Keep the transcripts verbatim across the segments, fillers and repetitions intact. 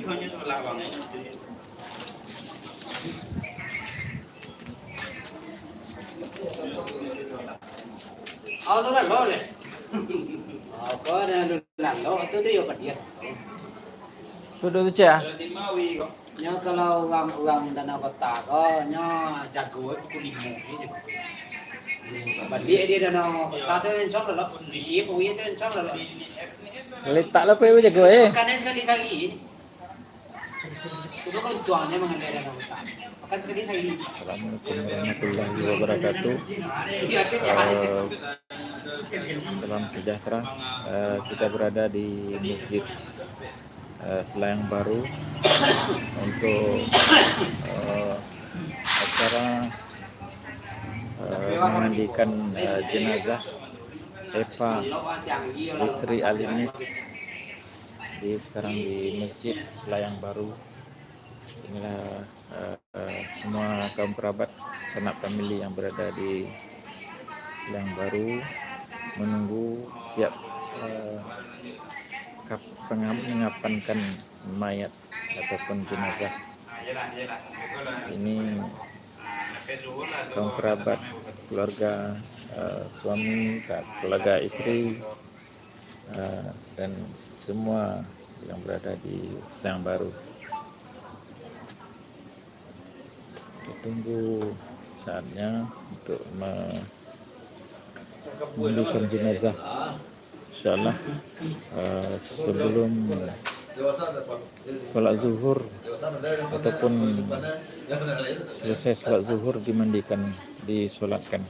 Oh, tu lah, lo, leh. Oh, kau dah lu lalu, tu, tu yo padiah. Tu, tu, tu, Cik, ah. Nyo kalau urang-urang Danau Kota ko, nyo jago pukul limo je jago. Baliak di Danau Kota tu insya Allah lo. Di sini pun tu insya Allah lo. Letak lah pun jago, eh. Makan sakali sehari. Itu kan tuangnya mengandai Danau Kota. Makan sakali sehari. Assalamualaikum warahmatullahi wabarakatuh. Eh, salam sejahtera. Eh, kita berada di Masjid, eh, Selayang Baru untuk, eh, acara, eh, memandikan, eh, jenazah Eva istri Alimis di, sekarang di Masjid Selayang Baru. Inilah, eh, semua kaum kerabat, sanak famili yang berada di Selayang Baru menunggu siap, eh, kap-, pengam-, mengapankan mayat ataupun jenazah. Ini kaum kerabat, keluarga, eh, suami, ka-, keluarga istri, eh, dan semua yang berada di Selayang Baru. Kita tunggu saatnya untuk me-, memandikan jenazah. Insyaallah, eh, sebelum solat zuhur ataupun selesai solat zuhur dimandikan, disolatkan.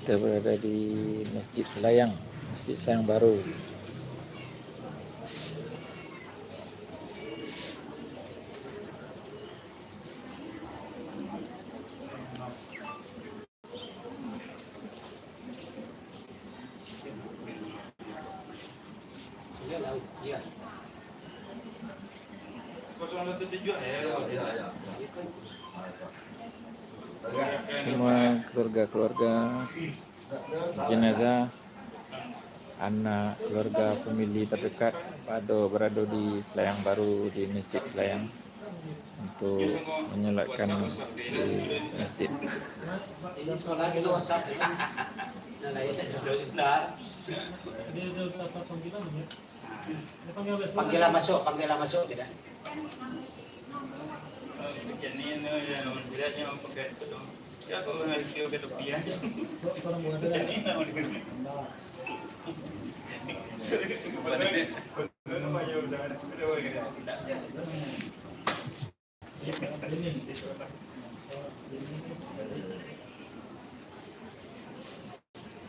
Kita berada di Masjid Selayang, Masjid Selayang Baru. Semua keluarga-keluarga jenazah, anak, keluarga, famili terdekat, pado barado di Selayang Baru, di Masjid Selayang, untuk menyolatkan di masjid. Panggilan masuk, panggilan masuk, tidak? Macam ni, ni, yang jelasnya orang pakai tu. Siapa orang review ke tepi, ya? Macam ni, nak orang dengar.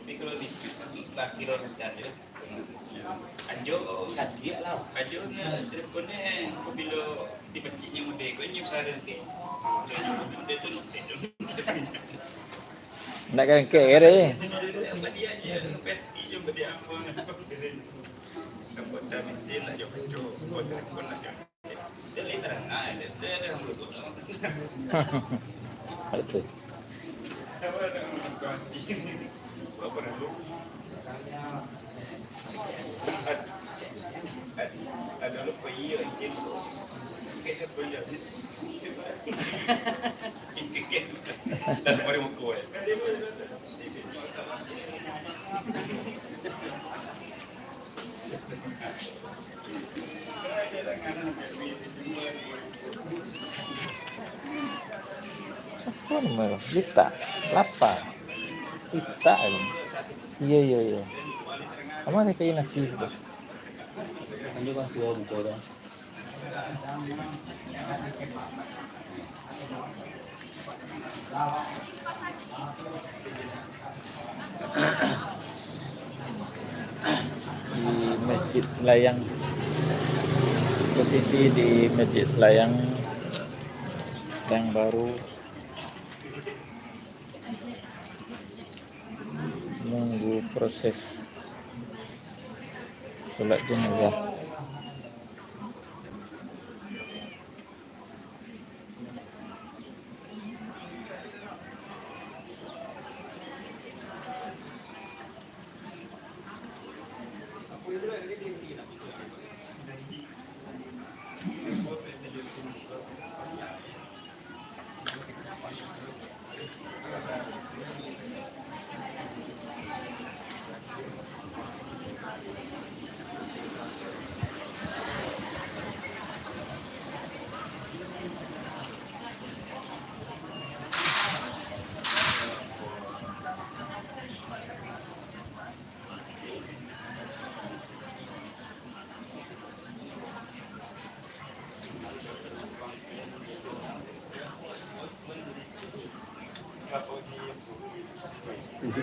Tapi kalau di, lah, kiro macam tu. Anjo, anjo ni, telepon ni, bila di masjid ni muda, kau ni besar nanti. Muda tu, muda tu. Nak kan kek kere? Apa dia je? Apa dia je? Apa dia apa? Apa tak mesin nak jawab tu? Apa telepon nak jawab? Betul. Apa nama? Lita. Lapa. Lita kan? Iya, iya, iya. Sama kayak nasi sudah. Lanjut, Bang, sudah buka dah. Di Masjid Selayang, posisi di Masjid Selayang yang baru. Menunggu proses solat jenazah. Ya.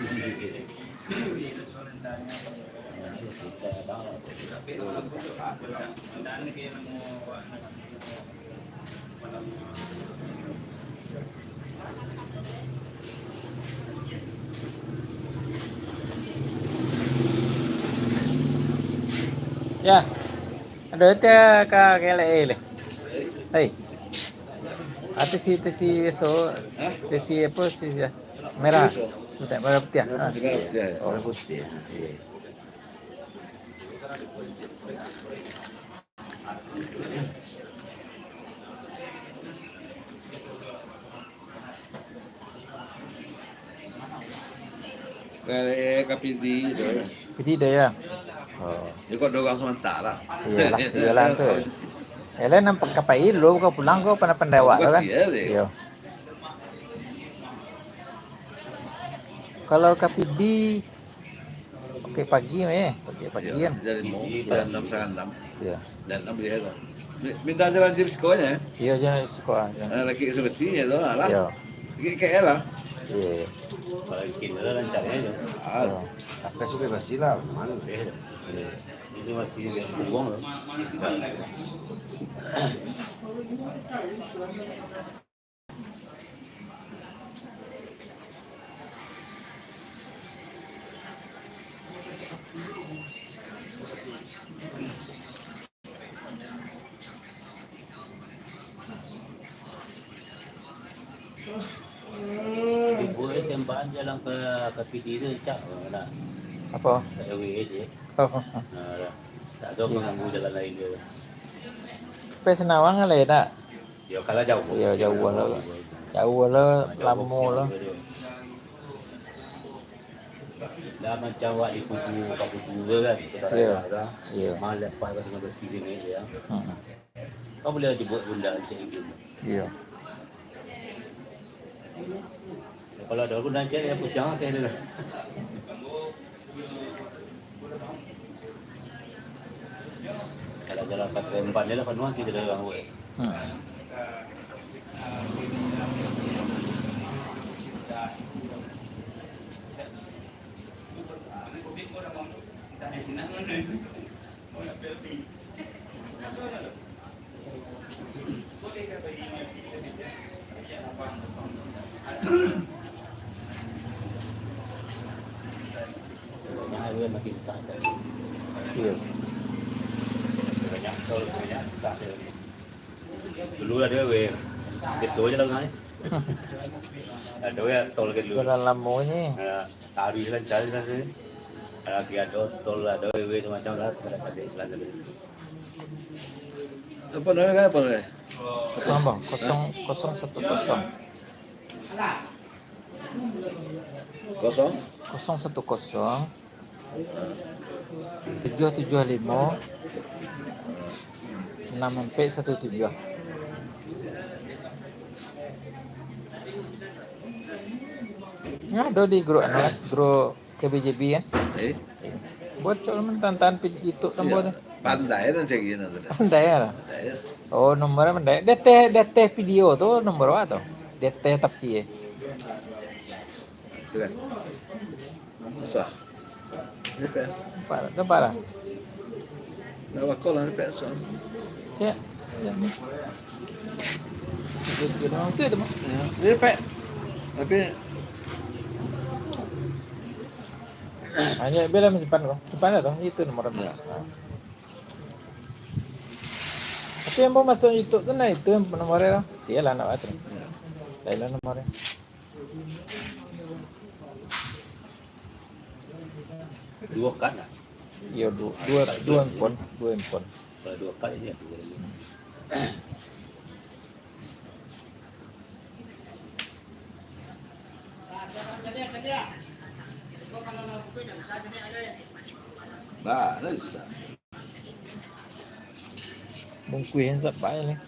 Aduh, itu ka kelek eh, leh. Hei. Ati si, ati si so, ati si apa si, ya? Merah. Merah putih, ah. Merah putih, ya. Oh. Merah putih, ya. Iya. Ka, eh, ka Pidi tu. Pidi dah, ya? Oh. Iko dorang samantara lah. Iyolah, iyolah tu. Yalah, nampak ka pai dulu, kau pulang, kau pandai-pandai awak tu kan? Iyo. Kalau ka Pidi, Oke, pagi mah, eh. Oke, pagi kan. Dari mau, jam enam setengah enam. Iya. Jam enam dia tu. Mi-, minta jalan di sekolahnya, eh. Iya, jalan di sekolah, ya. Eh, lagi bersih-bersih ya tu, alah. Iya. Lagi K L lah. Iya, iya. Kalau bikin lah lancar ya. Ah. Iya. Tapi suka bersih lah, mana? Iya. Iya. Itu masih buang lah. Dibuek tembakan jalan ka, ka Pidi tu, cak, mana? Apo? Ka L W A je. Oh. Nah, tak ada pengganggu jalan lain dia. Sampai Senawang lah ya, tak? Yo, kalau jauh. Yo, jauh lah. Jauh lah, lamo lah. Dah macam awak di Kutu, Pak Kutu tu kan, Kota Raya kan. Yo. Malah lepas ka Sungai Besi sini ya. Hmm. Kau boleh dibuek bunda cek gitu. Yo. Kalau ada bunda cek, ya pusing ateh dia. Kalau jalan pas remban ni lah, penuh kita dah orang buat. Hmm. Iya. Banyak tol, banyak besar dia ni. Dulu ada weh, beso je lah kan. Ada weh tol ke dulu. Jalan lamo ni. Ya. Taruih lancar lah tu. Lagi ada tol, ada W W macam lah, salah satu iklan tadi. Apa namanya, apa namanya? Kosong, bang. Kosong, kosong satu kosong. Kosong? Kosong satu kosong. Tujuh tujuh limo, enam empat satu tujuh. Ni ado di grup anu kan, grup K B J B kan? Eh? Bocor mentang-mentang pin-, itu tambah tu. Pandai lah cari nanti dah. Pandai lah. Pandai lah. Oh, nomor pandai. Dia teh, dia teh video tu nomor apa tu? Dia teh tapi eh. Itu kan. Susah. Nampak, nampak lah. Dah bakal lah, repek susah. Cek, cek ni. Itu, itu, itu, itu, itu. Ya, dia repek. Tapi hanya biar lah simpan kau. Simpan lah tu. Itu nomor. Ya. Ha. Tapi yang mau masuk YouTube tu nah, itu yang nomor dia tu. Dia lah nak buat tu. Ya. Dah lah nomor dia. Duo kan lah? Iyo, du-, duo, duo handphone, duo handphone. Kalau duo kan ini duo. Bah, tak bisa. Bungkuih yang sabai lah.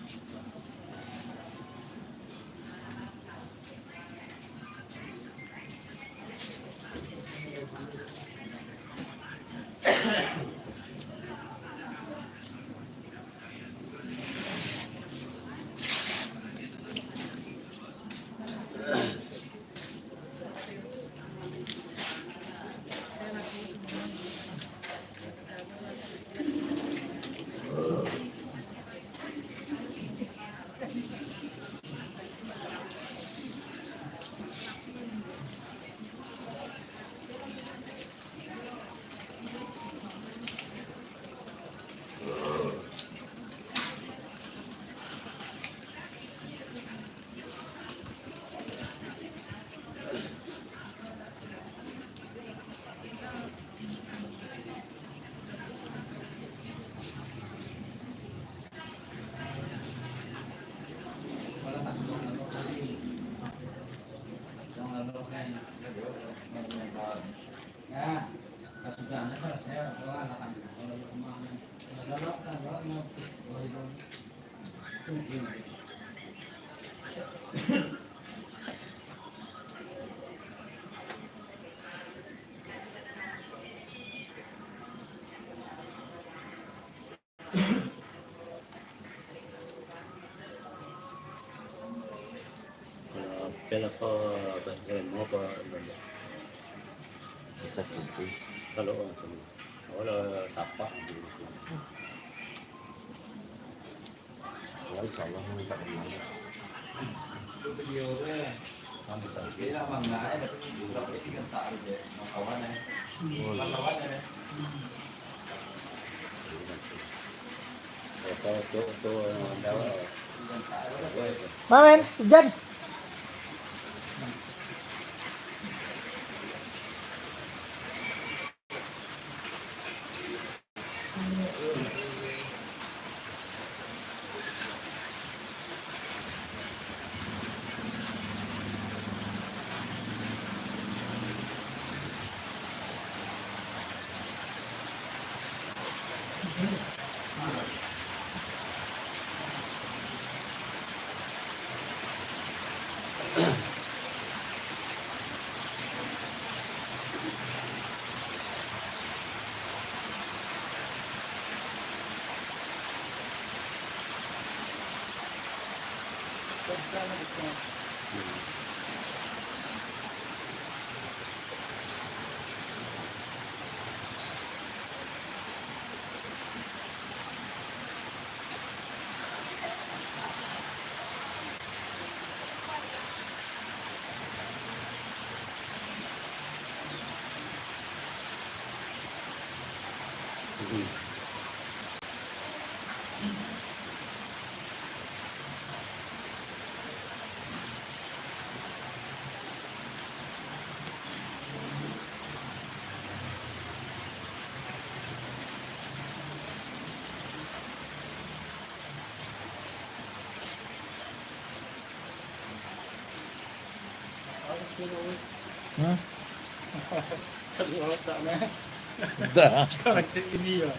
Kalau apel apa, apa, ilmu apa, ilmu apa? Kisah kumpul. Kalau orang sana. Kalau sapa gitu. Ya, insya Allah, minta kenal. Itu video tu, eh. Sampai sakit. Dia nak bangga, eh, tapi budak ni kan tak ada je. Kawan, eh. Kawan, eh. Mamen, hujan. Hmm? Dah. Kalau kayak gini ya.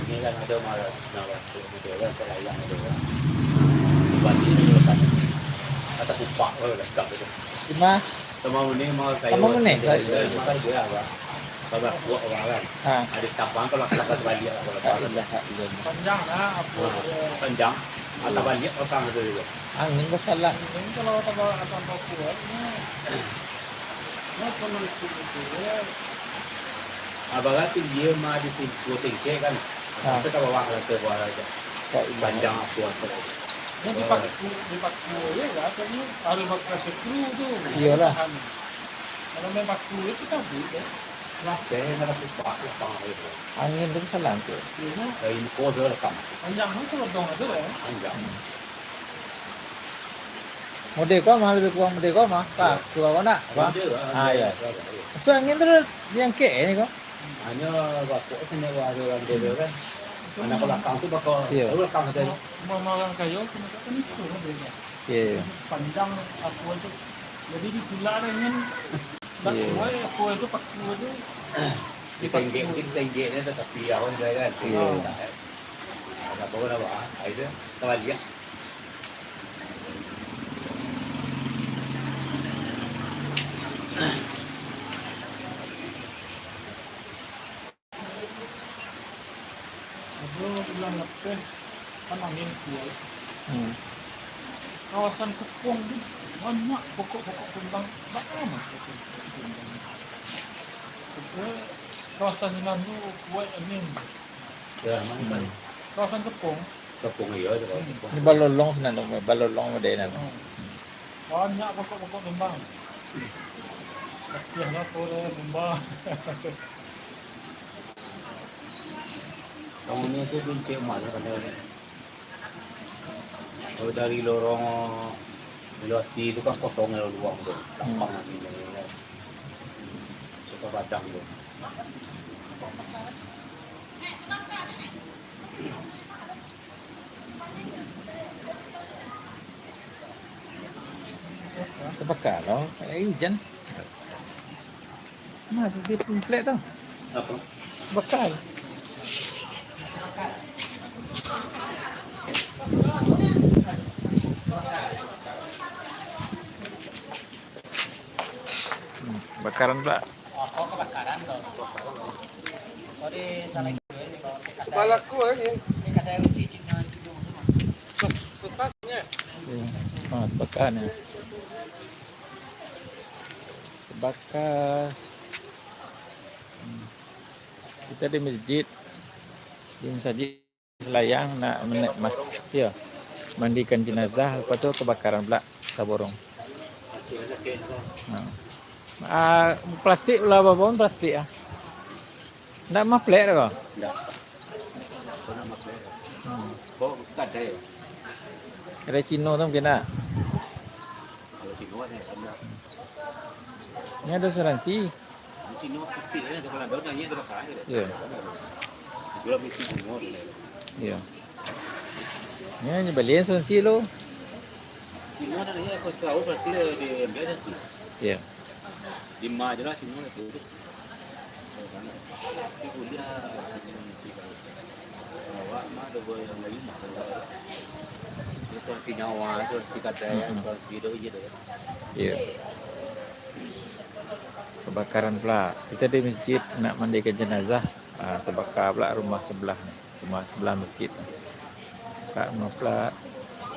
Ini kan ada malas, malas tu, dia kan, terayang dia kan. Bandi ni lepas. Kata kupak, oh, lengkap tu. Cuma Tama mune, mah kayo. Tama mune, kayo. Mah kayo lah, Pak. Kalau kuak orang kan. Ha. Ada tampang kalau, kalau terbalik lah, kalau. La ilaha illallah. Panjang lah, apa dia. Panjang. Atau balik orang tu juga. Angin basalah. Angin kalau tambah, tambah kuat, ni. Nah, kalau itu, itu, ya. Abang tu dia mah di pintu tingkek kan. Ha. Sampai ka bawah lah, ka bawah aja. La ilaha. Panjang kuat tu. Ini dipaku, dipaku je lah, apa ni, harus pakai skru tu. Iyalah. Tahan. Kalau main paku itu tadi, kan. Lapeh, nak paku pak, lapang aja tu. Angin tu salah tu. Iya, no. Dari muka tu lekang. Panjang tu kalau dong ada, ya. Panjang. Hmm. Model kau mah, lebih kurang model kau mah. Pak, iya. Kurang kau nak, apa? Model lah, ah, model, iya. Model, iya. Maksud angin tu diangkek ni kau? Hanya bakok tu nyawa ada orang dia kan. Anak belakang tu bakal, iya, tahu belakang tu. Rumah-rumah orang kayo, kena kata ni tu lah beza. Iya. Panjang aku tu. Jadi ditulak dah angin. Iya. Bakok, eh, aku tu paku tu. Ditenggek, mungkin ditenggek ni tetapi awan dia kan. Iya. Ada apa, ada apa? Ah, itu terbalik. Ado bulan lapeh, kan angin kuat. Hmm. Kawasan Kepong tu banyak pokok-pokok tumbang, banyak pokok-pokok tumbang. Itu kawasan sinan tu kuat angin. Ya, mantap. Hmm. Kawasan Kepong. Kepong, iya, itu Kepong. Ini balolong sinan tu, balolong model sinan. Hmm. Banyak pokok-pokok tumbang. Katiah lah tu deh, tumbang. Kamu ni tu buncik emas lah, pandai. Kalau dari lorong Kalau ati tu kan kosong, kalau luang tu, lapang angin tu kan. Suka padang tu. Tabaka lo, eh, hujan. Nah, tu dia pamflet tu. Apa? Bakar. Hmm, bakaran pula. Oh, kau kebakaran kau. Kau di sana. Sebelah aku aja. Ini kata kunci Cina itu. Pas, pasnya. Iya. Ah, bakaran ya. Tabaka. Hmm. Kita di masjid, di masjid Selayang nak mene-, ma-, iyo, mandikan jenazah, lepas tu kabakaran pula Saborong. Ha. Ah, plastik lah, babon plastik ah. Ndak maflek doh ko? Ndak. Kau nak maflek? Hmm. Kau kadai. Kadai Cino tu mungkin ndak? Kalau Cino ada, ada. Ni ada asuransi. Di Cino putih ya, kalau ada, ada, ada. Iya. Jual mesti semua. Iya. Ni, ni bali asuransi lo. Cino ada ya, kau tahu pasti dia ambil asuransi. Iya. Di ma je lah Cino tu. Tapi kuliah, awak mah ada buat yang lain mah. Itu asuransi nyawa, asuransi kadai, Mm-mm. asuransi itu je tu. Iya. Kebakaran pula. Kita di masjid nak mandikan jenazah, ah, tabaka pula rumah sebelah ni. Rumah sebelah masjid tu. Dekat rumah pula.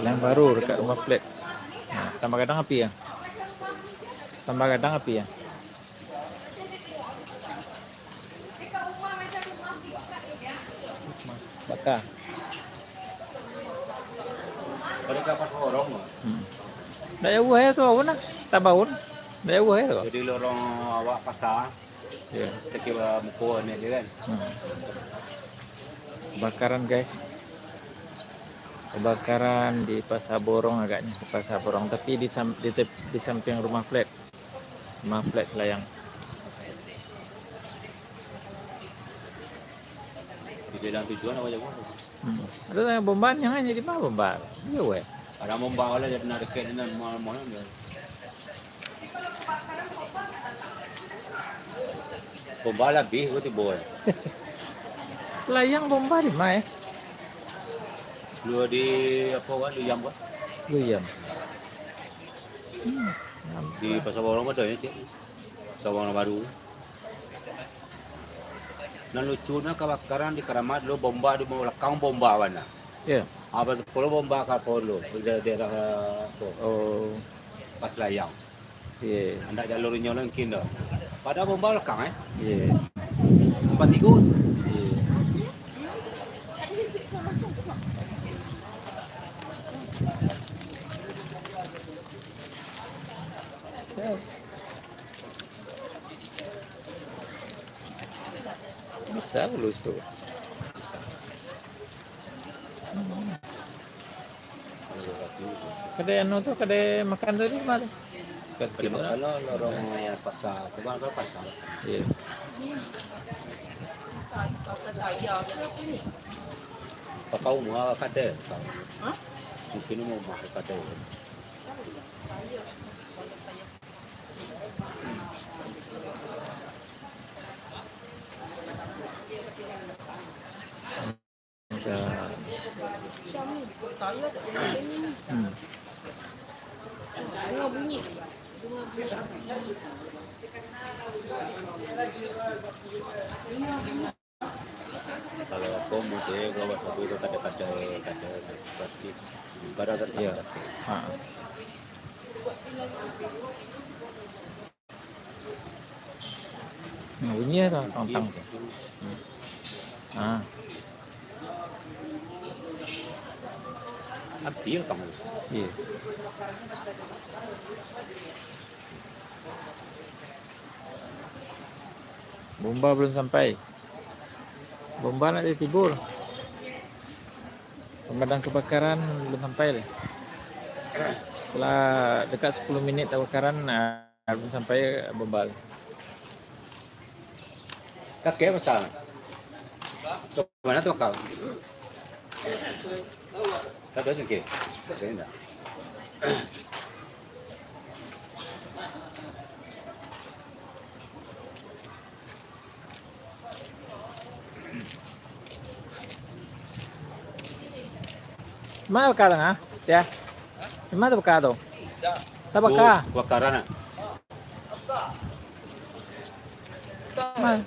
Yang baru dekat rumah flat. Ha, tambah gadang api ya. Tambah gadang api ya. Baka. Pada kapas orang. Hmm. Dak jauah ya tu, awak nah. Tabaun. Dak jauah ya tu. Jadi lorong awak pasar. Ya. Sakira muko ni je kan. Hmm. Kebakaran, guys. Kebakaran di Pasar Borong agaknya, di Pasar Borong, tapi di sam-, di tep-, di samping rumah flat. Rumah flat Selayang. Di jalan tujuan awak jauah tu. Hmm. Ada tanya bomba, jangan jadi mah bomba. Iya, weh. Ada bomba lah, jadi nak dekat dengan mall-mall dia. Bomba lah habis, gua tibo. Selayang bomba di mana, eh? Lu di apa, kan? Luyam, kan? Luyam. Hmm. Di Pasar Borong ada ya, cik. Pasar Borong Baru. Nan lucunyo, kabakaran di Keramat dulu, bomba di balakang, bomba bana. Iya. Apa tu, kalau bomba ka Polo, di daerah, apa? Oh. Pas Layang. Iya. Andak jalur inyo lah mungkin tu. Padahal bomba balakang, eh. Iya. Sempat tigo. Iya. Iya. Bisa lulus tu. Kadai anu tu, kadai makan tu di ma tu? Kadai makan lo, lorong pasar. Kemana lo pasar? Iya. Pakau mua kadai. Hah? Mungkin mau rumah kadai. Hmm. Kalau aku mau cewek, kalau satu itu kada-kada, kada pasti. Kada, kada, iya. Kada. Ha. Nah, bunyi tu, tang, tang tu. Hmm. Ha. Mati lah tang tu. Iya. Bomba belum sampai. Bomba nak ditibur. Pemadam kebakaran belum sampai leh. Lah dekat sepuluh minit tabakaran, ah, alun sampai bomba tu. Kakek masak. Ka ma tu kau? Kada cengkeh. Saya indak. Ma baka tu, ha? Ya. Ma tu baka tu? Tabaka. Oh, bakaran, ah. Ma.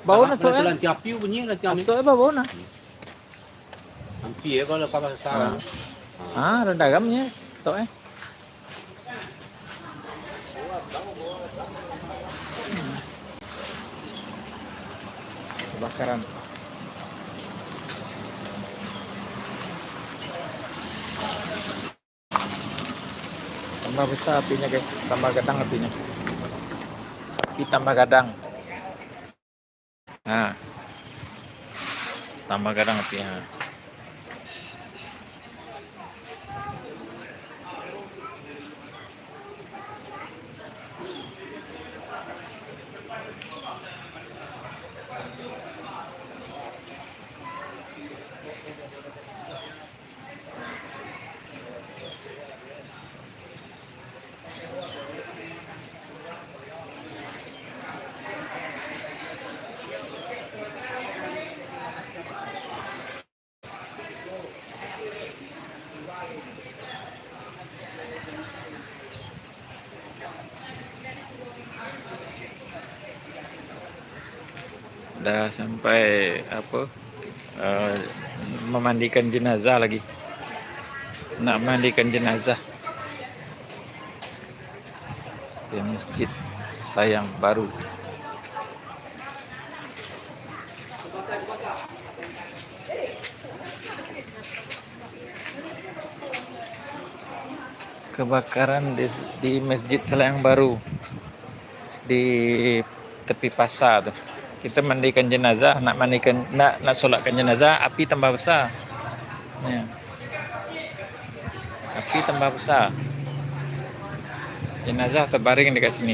Bau na, soalnya. Lantiang api bunyi, lantiang api. Asok apa bau na? Ampia kalau ka masak. Ah. Ah, rendah gamnya. Tok, eh. Kebakaran. Tambah besar apinya, guys. Tambah gadang apinya. Api tambah gadang. Ha. Tambah gadang api, ha. Dah sampai, apa, eh, memandikan jenazah lagi. Nak mandikan jenazah di Masjid Selayang Baru. Kebakaran di, di Masjid Selayang Baru, di tepi pasar tu. Kita mandikan jenazah, nak mandikan, nak, nak solatkan jenazah, api tambah besar. Ya. Api tambah besar. Jenazah terbaring dekat sini.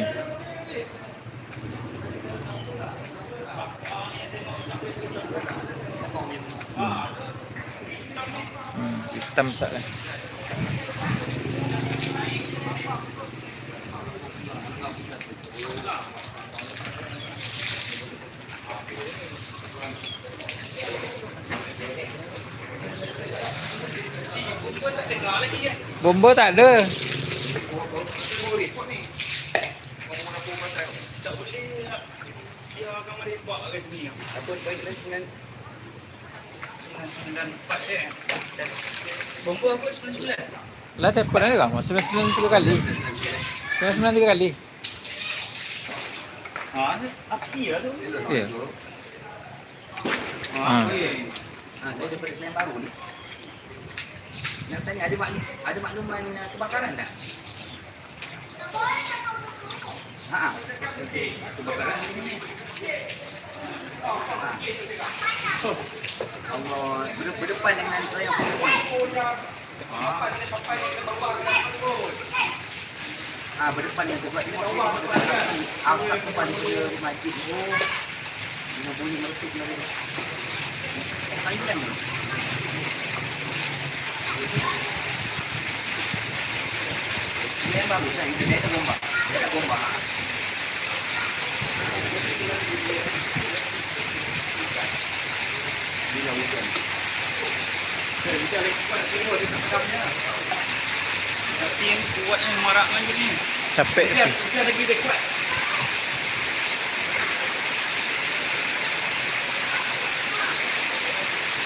Hmm. Hmm, hitam sak lah. Bomba tak ada. Lah cepat aja kan, sembilan sembilan tiga kali. Sembilan sembilan tiga kali. Ah, ni api ya tu. Iya. Ah. Ah, saya daripada Selayang Baru ni. Nak tanya, ada maklum, ada makluman kebakaran tak? Ha. Kebakaran di sini. Ha. Allah, berde-, berdepan dengan Selayang Baru. Ah. Ah, berdepan yang tempat ni, asap depan dia masjid tu. Dia bunyi merepit dia. Panjang ni. Dia yang bagus kan, dia tak bomba. Dia tak bomba. Tapi yang kuat ni marak lagi ni. Capek tapi.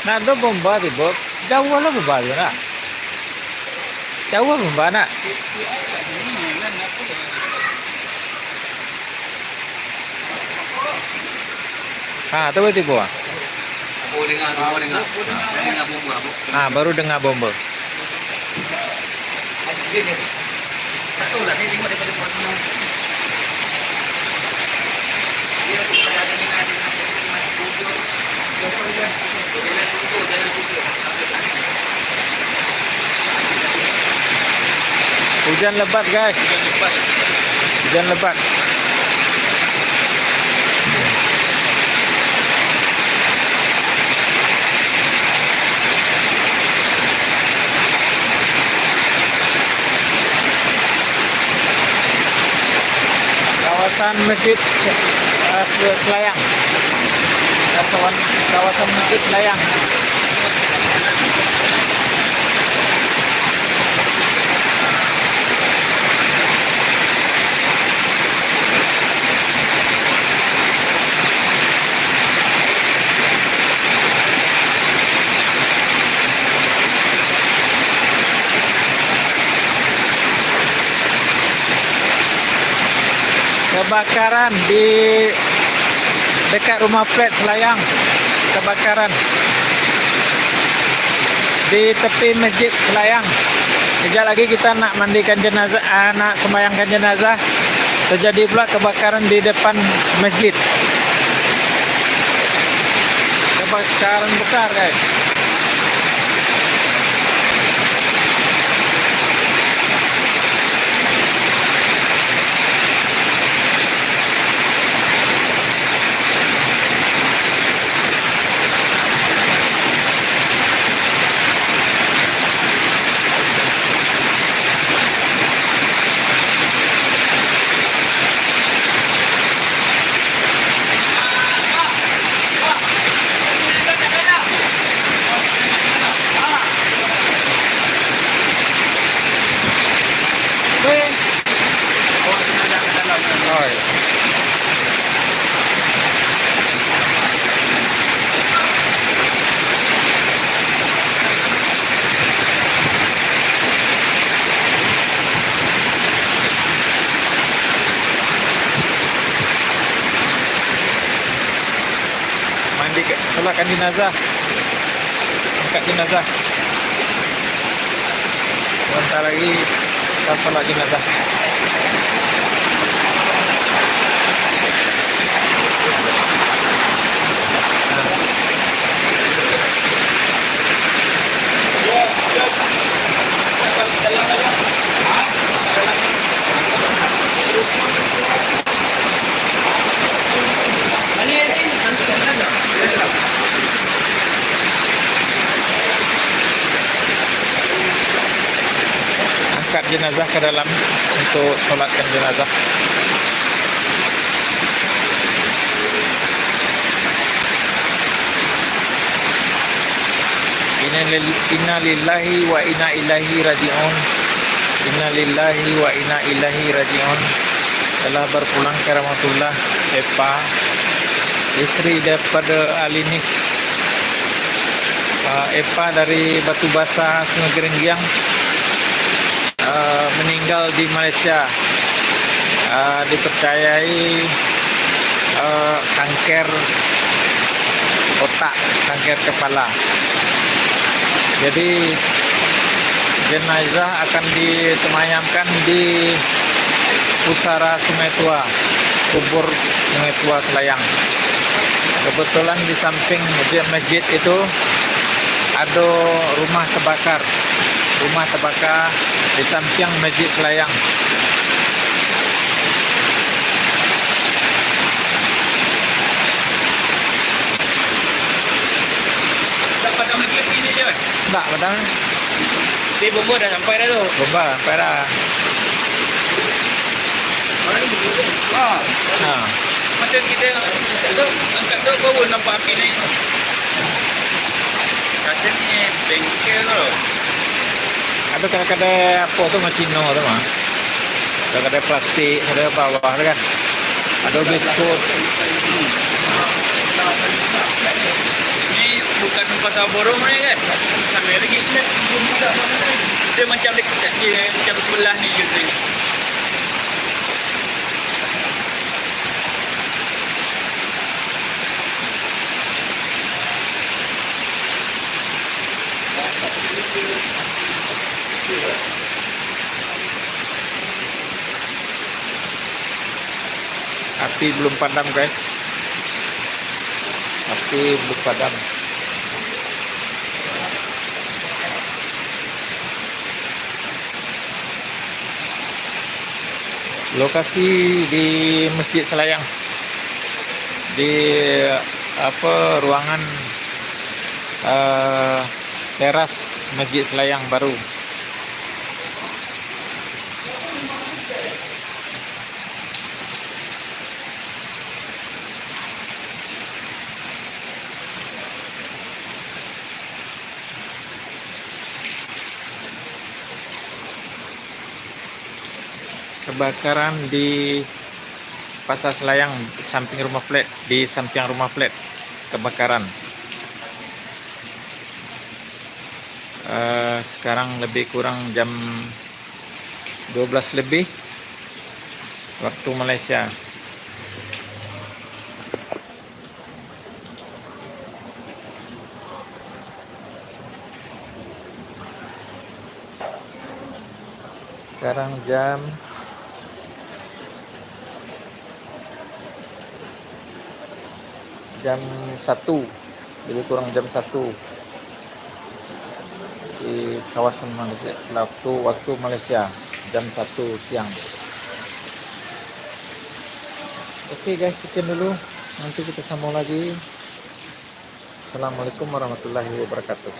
Nak ado bomba tibo. Jauah lah bomba tu nak. Jauah bomba nak. Ha, tu baru tibo, ah. Baru dengar, baru dengar. Baru dengar bomba, Bu. Ha, baru dengar bomba. Hujan lebat, guys. Hujan lebat. Kawasan masjid, eh, Sel-, Selayang. Kawasan, kawasan masjid Selayang. Kebakaran di dekat rumah flat Selayang. Kebakaran di tepi masjid Selayang. Kejap lagi kita nak mandikan jenazah, ah, nak sembahyangkan jenazah. Terjadi pula kebakaran di depan masjid. Kebakaran besar, guys. Mandi ka-, solatkan jenazah. Angkat jenazah. Sebentar lagi kita solat jenazah. Angkat jenazah ke dalam untuk solatkan jenazah. Innalil-, innalillahi wa inna ilaihi raji'un. Innalillahi wa inna ilaihi raji'un. Telah berpulang ke rahmatullah, Epa, istri daripada Alinis. Ah, Epa dari Batu Basa, Sungai Gerenggiang, ah, meninggal di Malaysia. Ah, dipercayai, ah, kanker otak, kanker kepala. Jadi, jenazah akan disemayamkan di pusara Sungai Tua, kubur Sungai Tua Selayang. Kebetulan di samping masjid, masjid itu ado rumah tabakar. Rumah tabakar di sampiang Masjid Selayang. Dapat kamar kios ini je, Wan? Ndak, padang. Tapi bomba dah sampai dah tu. Bomba sampai dah. Ha. Ha. Masa kita angkat tu, angkat tu, baru nampak api naik. Rasanya bengkel tu. Ado kadai-kadai apo tu mah Cino tu mah. Ado kadai plastik, kadai bawah tu kan. Ado biskut. Ini bukan pasar burung ni kan? Sampai lagi. Dia macam dekat, dia macam sebelah ni gitu. Api belum padam, guys. Api belum padam. Lokasi di Masjid Selayang, di, apa, ruangan, eh, teras Masjid Selayang baru. Kebakaran di Pasar Selayang, samping Rumah Flat, di samping Rumah Flat kebakaran. Eh, sekarang lebih kurang jam dua belas lebih waktu Malaysia. Sekarang jam, jam satu, lebih kurang jam satu di kawasan Malaysia, waktu, waktu Malaysia, jam satu siang. Oke guys, sekian dulu. Nanti kita sambung lagi. Assalamualaikum warahmatullahi wabarakatuh.